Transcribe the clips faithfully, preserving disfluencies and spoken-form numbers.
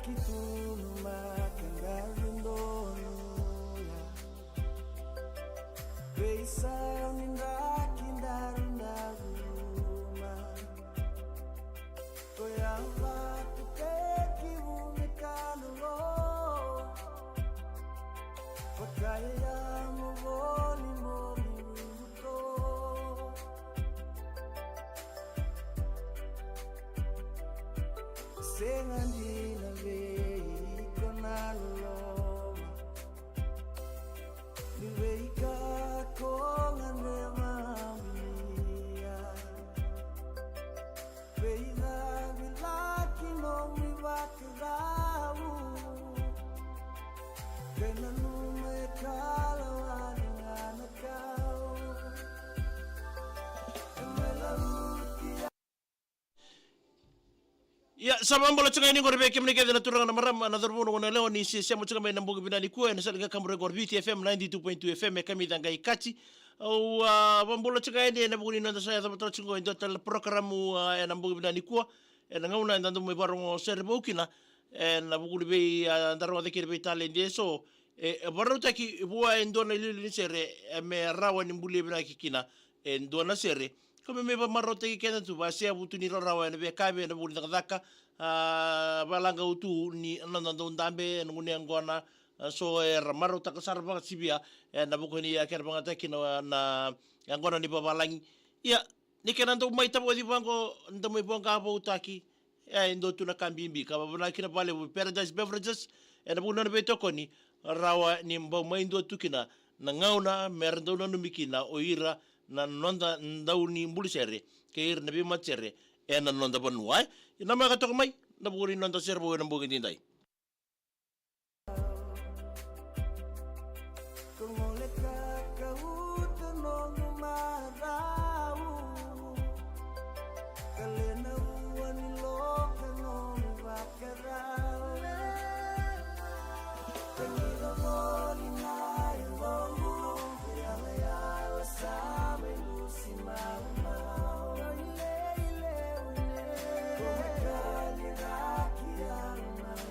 Ki tunu maka daru donu ya. Veisau ni draki daru daru ma. Ko ya vatu ke ki vumi kanu lo. Vakaya mo voli mo liruko. Sega dina vei iko na loloma. Ni veika ko gadreva au ni ya. Veicavilaki nomu ivakarau. Kei nanuma e kalawa ni ganakau. E mai lauti. Ia, sa vakabula tiko ga yani qori vei kemuni kece na turaga na marama na cauravou na gone yalewa ni se sema tiko ga mai na bogi vinaka nikua ena sala ni kakaburaki qori Viti F M ninety-two point two F M e Kamica qai Kaji. Au a vakabula tiko ga yani ena vuku ni noda sa yacova tale tiko qo e dua tale na porokaramu a, ena bogi vinaka nikua. Ena gauna eda dau mai vakarogo sere vou kina ena vuku ni vei a, da rogoca kina vei taledi eso. E, e vakarautaki vua e dua na iliuliu ni sere e me rawa ni bulia vinaka kina e dua na sere. Ka me mai vakamarautaki keda tu, vaseavu tu ni rarawa ena veika vei ena vuku ni cakacaka, a, valaqa tu ni noda dau dabe ena gunu yaqona, a, so era marautaka sara vakasivia ena vuku ni a kena vakayagataki na, na yaqona ni vavalagi. Ia, ni kena dau mai tavoci vaqo, dau mai voqa voutaki, e, e dua tu na ka bibi ka vavinaka kina vakalevu Paradise Beverages ena vuku ni nona veitokoni, rawa ni bau mai dua tu kina na gauna me ra dau nanumi kina o ira na noda dau ni bulisere kei ira na veimatasere ena noda vanua, e. Ia na maka toka mai na vuku ni noda sere vou ena bogi daidai. Ko gole ka kauta nomu marau. Ka lena ua ni loka nomu vakarau. Ka nira voli na yalomu. Yalayala sa mai lusi maumau. Ko me kaliraki au mai.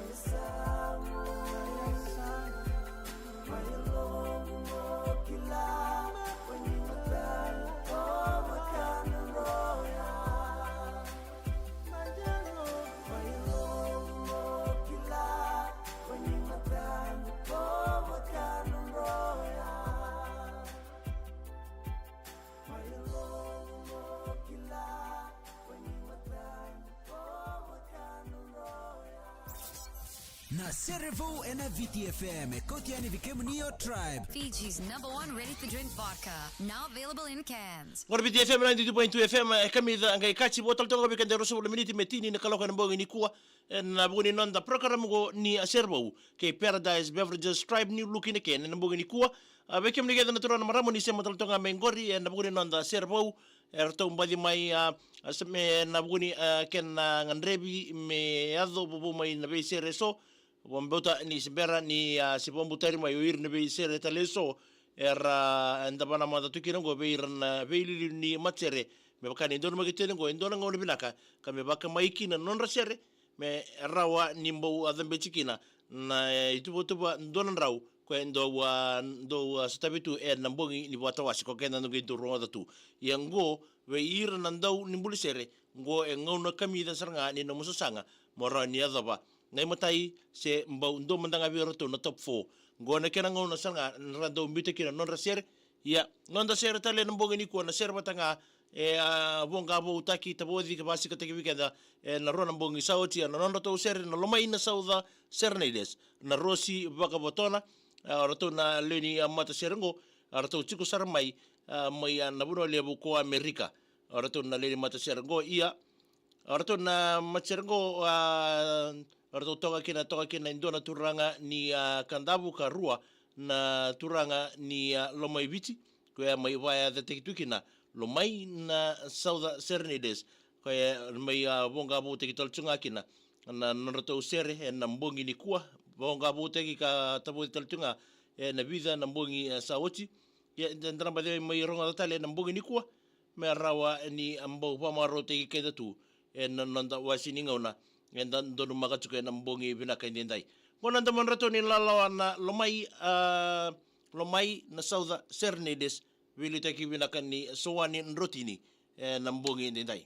Na Sere Vou ena Viti F M e kauti yani vei kemuni o Tribe. Fiji's number one ready-to-drink vodka, now available in cans. Qori Viti F M ninety-two point two F M e Kamica qai Kaji, vo tale toka vei keda e ruasagavulu na miniti me tini na kaloko ena bogi nikua. Ena vuku ni noda program qo ni a Sere Vou kei Paradise Beverages Tribe New Look in a Can ena bogi nikua. A, vei kemuni kece na turaga na marama ni sema tale toka ga mai qori ena vuku ni noda Sere Vou. E ratou baci mai a, a, se me na vuku ni a, kena gadrevi me yaco vovou mai na veisere eso. Vakabauta ni se bera ni a, se vakabutari mai o ira na veisere tale eso. Era, a, eda vanamata tu kina qo vei ira na veiliuliu ni matasere. Me vaka ni dodonumaki tale qo e dua na gauna vinaka ka me vakamai kina na nodra sere me rawa ni bau a cabeti kina na, e, ituvatuva dua na drau ko e dau a, dau a sotavi tu ena bogi ni vakatawase ko keda dau qai dau rogoca tu. Ia qo vei ira na dau ni bulisere, qo e gauna kamica sara ga ni nomu sasaga mo rawa ni yacova na imatai se bau dua mada ga vei iratou na top four. Qo na kena gauna sara ga ra dau biuta kina na nodra sere. Ia, noda sere tale ena bogi nikua na sere vata ga e a voqa voutaki, tavoci ka vasikataki vei keda ena rua na bogi sa oti, a na nodratou sere na Lomaina Sauca Serenaders, na Rosi Vakavotona, a, o ratou na lewe ni a matasere qo, a ratou tiko sara mai a, mai a na vanua levu ko Amerika. O ratou na lewe ni matasere qo, ia, o ratou na matasere qo, a, o ratou toka kina, toka kina e dua na turaga ni a Kadavu ka rua na turaga ni a Lomaiviti, koya mai vakayacataki tu kina Lomaina Sauca Serenaders, koya mai a voqa voutaki tale tu ga kina na nodratou sere ena bogi nikua, voqa voutaki ka tavoci tale tu ga ena vica na bogi e sa oti. Ia, eda na baci mai rogoca tale ena bogi nikua me rawa ni a bau vakamarautaki keda tu ena noda wase ni gauna. Meda donumaka tiko ena bogi vinaka edaidai. Qo na domodratou ni lalawa na Lomai, a, Lomai na Sauca Serenades, veiliutaki vinaka ni Sowani Drotini, ena bogi edaidai.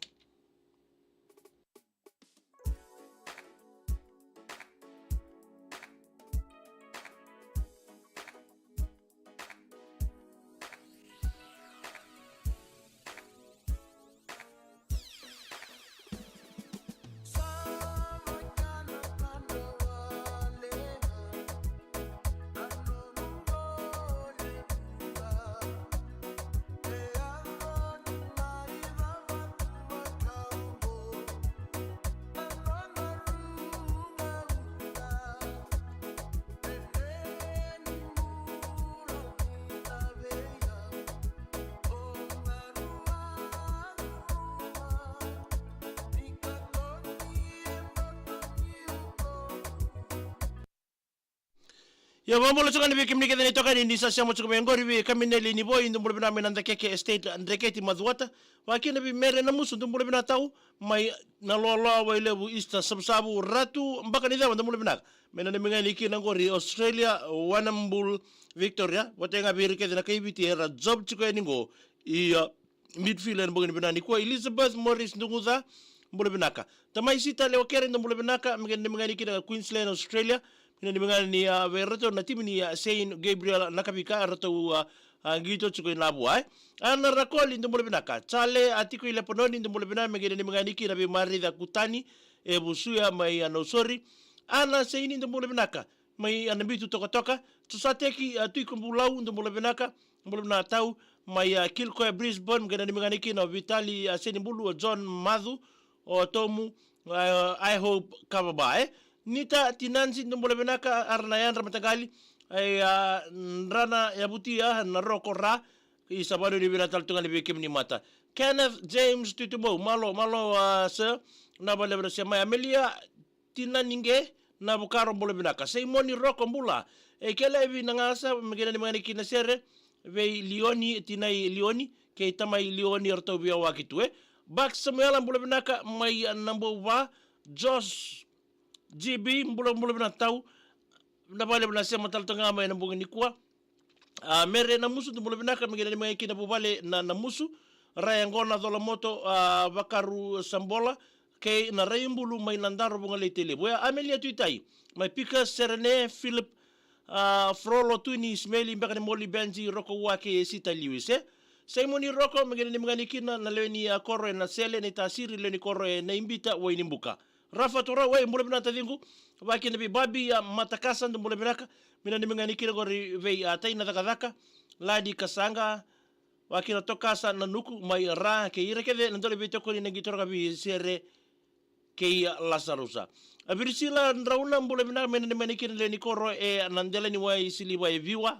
Ia, vakabula tiko ga ni vei kemuni kece na itokani ni sa sema tiko mai oqori vei Kamineli ni Voi, dou bula vinaka mai na Dakeke Estate, Dreketi, Macuata. Vakakina vei Mere Namusu, dou bula vinaka tau, mai na Loaloa, Wailevu East, Savusavu. Ratu Bakaniceva, dou bula vinaka. Me nanumi ga yani kina oqori Australia, Warrnambool, Victoria. Vata ga vei ira kece na kai Viti era job tiko yani qo. Ia, midfield ena bogi ni vinaka nikua. Elizabeth Morris Duguca, bula vinaka. Tamai Sita Lewakere, dou bula vinaka. Me nanumi ga yani kina Queensland, Australia. Me nanumi ga yani, a, vei ratou na timi ni, a, Saint Gabriel Nakavika, ratou, a, a, qito tiko i Navua, e. Ana Rakoli, dou bula vinaka. Chale, a, tiko i Lepanoni, dou bula vinaka. Me nanumi ga yani kina vei Marica Kutani, e Vusuya mai, a, Nausori. Ana Seini, dou bula vinaka. Mai, a, Nabitu Tokatoka. Tusateki, a, Tuiko Bulau, dou bula vinaka. Bula vinaka tau. Mai, a, Kilcoy, Brisbane, me nanumi ga yani kina o Vitali, a, Senibulu, o John Macu, o Tomu, a, I hope Kavaba, e. Nita Tinanji, dou bula vinaka, ara na yadra mataqali, e, a, Drana Yavutia, na Roko Ra, i sa vanua ni vinaka tale tu ga ni vei kemuni mata. Kenneth James Tutumau, malo, malo, a, sir, na valevale se mai. Amelia Tinaniqe Navukaro, bula vinaka. Saimoni Roko, bula. E Kelevi Nagasa, me nanumi ga yani kina sere vei Lioni, tinai Lioni kei tamai Lioni, eratou via waki tu, e. Bak Samuela, bula vinaka mai, a, Nabouva. Josh G B, bula, bula vinaka tau. Na vale na sema tale tu ga mai ena bogi nikua. A, Mere Namusu, dou bula vinaka, me nanumi ga yani kina vuvale na, Namusu. Raya Gona Colamoto, a, Vakaru Sabola, kei na Raibulu mai Nadaro, Vugalei, Tailevu. E, Amelia Tuitai, mai Pika, Serene, Philip, a, Frolo, Tuni, Ismaili, Beka ni Moli, Benji, Roko Ua kei Sita Lewis, e. Saimoni Roko, me nanumi ga yani kina na lewe ni, a, koro e Nasele, Naitasiri, lewe ni koro e Naibita, Wainibuka. Rafa Turau, e, bula vinaka taciqu. Vakakina vei Babi, a, Matakasa, dou bula vinaka. Me nanumi ga yani kina oqori vei, a, Taina Cakacaka, Ladi Kasaqa, vakakina Tokasa Nanuku mai Ra, kei ira kece na dole veitokoni na qito rakavi sere kei, a, Lasarusa. A, Virisila Drauna, bula vinaka, me nanumi ga yani kina lewe ni koro e Nadelaniwai, Siliva e Viwa.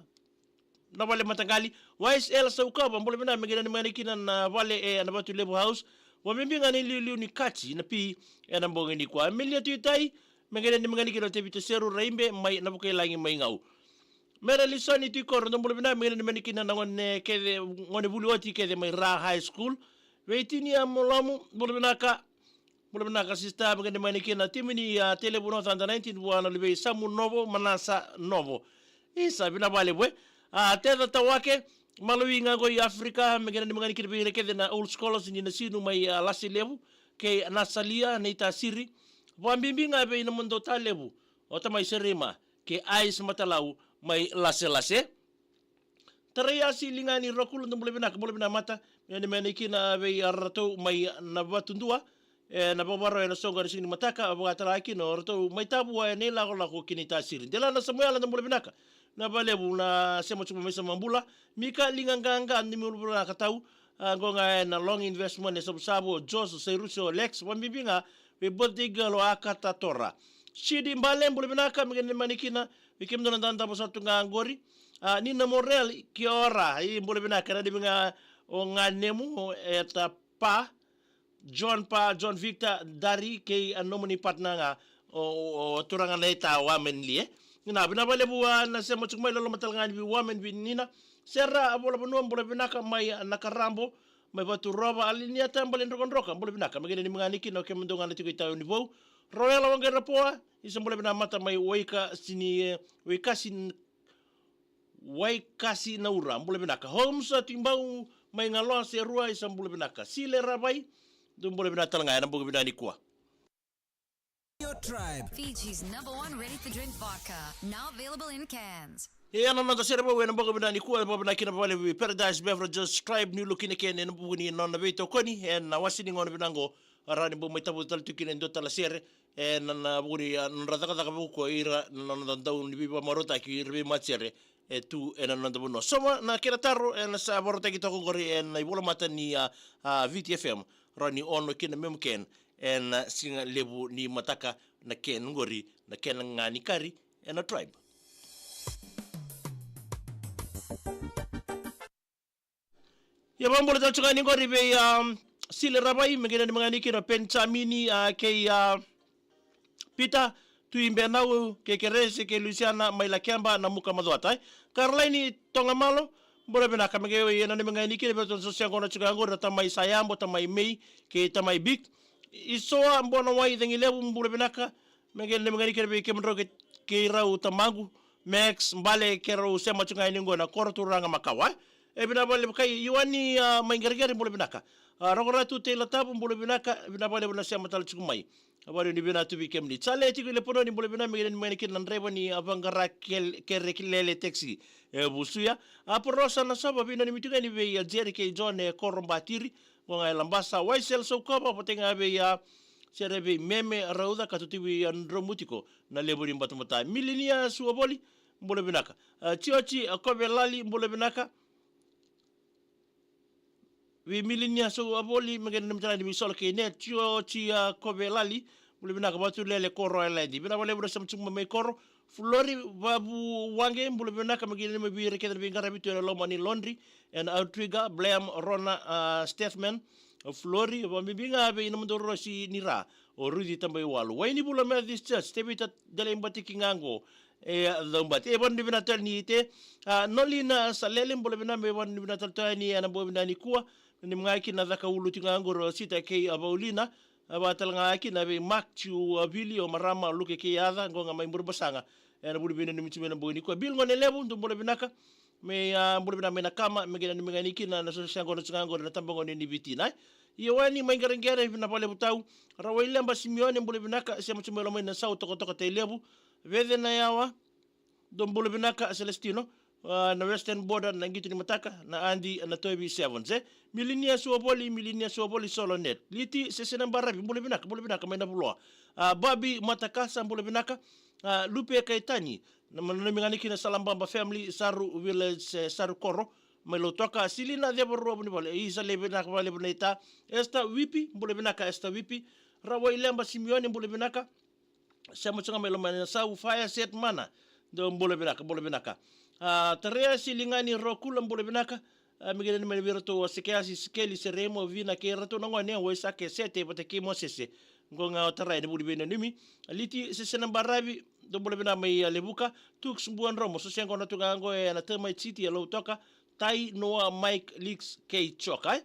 Na vale mataqali, Wise L Saukava, bula vinaka, me nanumi ga yani kina na vale e Navatulevu House. Vakabibi ga na iliuliu ni kati na pi ena bogi nikua. Amelia Tuitai, me nanumi ga yani kina Tevita Seru Raibe mai Navukailagi mai Gau. Mere Lisoni Tuikoro, dou bula vinaka, me nanumi ga yani kina na gone kece, gone vuli oti kece mai Ra High School. Veitini a Molomu, bula vinaka. Bula vinaka sista, me nanumi ga yani kina timi ni, a, Tailevu North under nineteen vua na luvei Samu Novo, Manasa Novo. Isa, vinaka vakalevu, e. A, Teca Tawake, malui ga qo i Africa, me nanumi ga yani kina vei ira kece na old scholars ni Nasinu mai, a, Laselevu kei Nasalia, Naitasiri. Vakabibi ga vei na Modo Talevu, o tamai Serima kei Ais Matalau mai Laselase. Taraiasi Ligani Rokulu, dou bula vinaka, bula vinaka mata. Me nanumi ga yani kina vei iratou mai Navatudua, e, na vakavakarau ena soqo ena siga ni mataka, vakatalega kina o ratou mai Tavua ena ilakolako ki Naitasiri. Delana Samuela, dou bula vinaka. Na valevu na sema tiko mai Samabula. Mika Ligaqaqa, ni bula vinaka tau. A, qo ga ena Long Investment e Savusavu, o Jos, o Sairusi, o Lex, vakabibi ga vei birthday girl o Akata Tora. Sidi Bale, bula vinaka, me nanumi ga yani kina vei kemudou na dadabe sara tu ga qori. A, Nina Morel, kia ora, i bula vinaka, nanumi ga o ganemu, o eta pa, John pa, John Victor, Dari, kei a nomuni partner ga, o, o, o turaga na ita, o Amen Lee, e. Vinaka, vinaka vakalevu, a, na sema tiko mai, loloma tale ga yani vei Amen, vei Nina. Sera, a, Volavanua, bula vinaka mai, a, Nakarabo, mai Vaturova, Alinia Tabale Drokadroka, bula vinaka, me nanumi ga yani kina o kemudou ga na tiko i tauni vou. Roela Waqairapoa, isa bula vinaka mata mai Waika sini, e, Waikasi, Waikasi Naura, bula vinaka. Holmes, a, Tibau mai Galoa se Rua, isa bula vinaka. Sile Ravai, dou bula vinaka tale ga ena bogi vinaka nikua. Your tribe. Fiji's number one ready-to-drink vodka, now available in cans. Ia na noda sere vou ena bogi vinaka nikua, vakavinavinaka kina vakalevu vei Paradise Beverages, Tribe, New Look ena kena, ena vuku ni nona veitokoni ena iwase ni gauna vinaka oqo, rawa ni bau mai tavuta tale tu kina e dua tale na sere, ena, na vuku ni, a, nodra cakacaka vakaukauwa o ira na noda dau ni veivakamarautaki, ira veimatasere e tu ena noda vanua. Sauma na kena taro ena sa vakarautaki toka oqori ena ivolamata ni, a, a, Viti F M, rawa ni ono kina memu kena ena siga levu ni mataka na kena oqori, na kena ga ni kari ena Tribe. Ia, vakabula tale tu ga ni oqori vei, um, Sile Ravai, me qai nanumi ga ni kina o Penijamini, a, kei, a, Pita, Tui Benau, kei Kerese, kei Lusiana mai Lakeba, Namuka, Macuata, e. Karolaini Togamalo, bula vinaka, me qai nanumi ga ni kina vei ratou na soqoni tiko ga oqori, na tamai Sayabo, tamai Mei, kei tamai Bik. Isoa Bonawai Cagilevu, bula vinaka, me qai nanumi ga ni kina vei kemudrau kei, kei rau tamaqu Max Bale, keirau sema tiko ga yani oqo ena koro turaga makawa. E vinaka vakalevu. Kai Ioani, a, mai Qereqere, bula vinaka. A, Rokoratu Teila Tavu, bula vinaka, vinaka vakalevu na sema tale tiko mai. A, vakalevu ni vinaka tu vei kemuni. Sale tiko i Lepanoni, bula vinaka, me qai nanumi ga ni kina na draiva ni, a, vaqara kel-, kerekilele taxi e Vusuya. A, Porosa Nasova, veinanumi tiko yani vei, a, Jerry kei John e Korobatiri, qo ga e Labasa. Waisel Saukova, vata ga vei, a, sere vei Meme Rauca, ka tu vei, a, Dromutiko na levu ni batabata. Milinia Suavoli, bula vinaka. A, Tioji, a, Kovelali, bula vinaka. Vei Milinia Suavoli, me qai nanumi tale ga ni vei Solo kei Ned. Tioji, a, Kovelali, bula vinaka, Vaturele, Koro Island. Vinaka vakalevu na sema tiko mai Koro. Flori Vavuwaqe, bula vinaka, me qai nanumi vei ira kece na veiqaravi tu ena loma ni laundry ena Outrigger, Blam, Rona, a, Stethman, a, Flori, vakabibi ga vei na Maduro Rosi ni Ra, o Ruci Tabaiwalu. Wainivula Methodist Church, Tevita Delaibati ki ga qo e Caubati. E, vakavinavinaka tale ni te, a, Nolina Salele, bula vinaka, me vakavinavinaka tale tu yani ena bogi vinaka nikua. Ni maga kina na caka ulu tiko ga qori o Sita kei, a, Vaulina. A, vaka tale ga kina vei Mark Tiu, a, Vili, o marama Luke kei Aca, qo ga mai Burebasaga. Ena vuli veinanumi tu mai ena bogi nikua. Bill Gonelevu, dou bula vinaka. Me, a, bula vinaka mai Nakama, me qai nanumi ga ni kina na so se qo na tiko ga qori na tabagone ni Viti na. Ioani mai Qereqere, vinaka vakalevu tau. Rawaileba Simione, bula vinaka, sema tu mai loma ni Nasau, Tokatoka, Tailevu. Vece na Yawa, dou bula vinaka, Celestino, a, na Western Border, na qito ni mataka, na Adi, na Toevi Sevens, e. Milinia Suavoli, Milinia Suavoli, Solo Net. Liti Sesena Baravi, bula vinaka, bula vinaka mai Navuloa. A, Babi Matakasa, bula vinaka. A, Lupe Kaitani, na, nanumi ga ni kina Salababa family, Saru Village, e, Saru Koro mai Lautoka. Silina Cevarua Vunivale, isa, lai vinaka vakalevu na ita. Esther Wipi, bula vinaka, Esther Wipi. Rawaileba Simione, bula vinaka. Sema tu ga mai loma ni Nasau. Fire Set Mana, dou bula vinaka, bula vinaka. A, Tarea Siligani Rokula, bula vinaka. A, me qai nanumi mai vei iratou o Sekeasi, Sikeli, Seremo, Vina kei iratou na gone o Waisake, Sete vata kei Mosese. Qo ga o Tarea, ena vuli veinanumi. A, Liti Sesena Baravi, dou bula vinaka mai, a, Levuka. Tuks Buadromo, so se qo na tu ga qo ena Tamai City e Lautoka. Tai Noa, Mike, Lix kei Joka, e.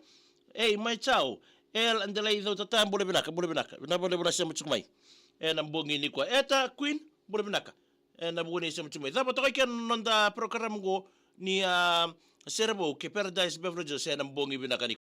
Ei, mai Chao. El Delai Cautata, bula vinaka, bula vinaka. Vinaka vakalevu na sema tiko mai ena bogi nikua. Eta Queen, bula vinaka. Ena vuku ni sema tiko mai. Cava toka i ke na noda program qo ni, a, sere vou kei Paradise Beverages ena bogi vinaka ni